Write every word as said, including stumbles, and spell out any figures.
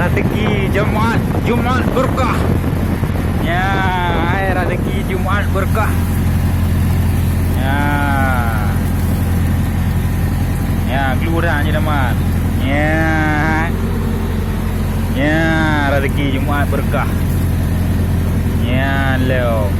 Rezeki Jumat, Jumat berkah. Ya, hai rezeki Jumat berkah. Ya. Ya, keluar je teman. Ya. Ya, rezeki Jumat berkah. Ya, lo.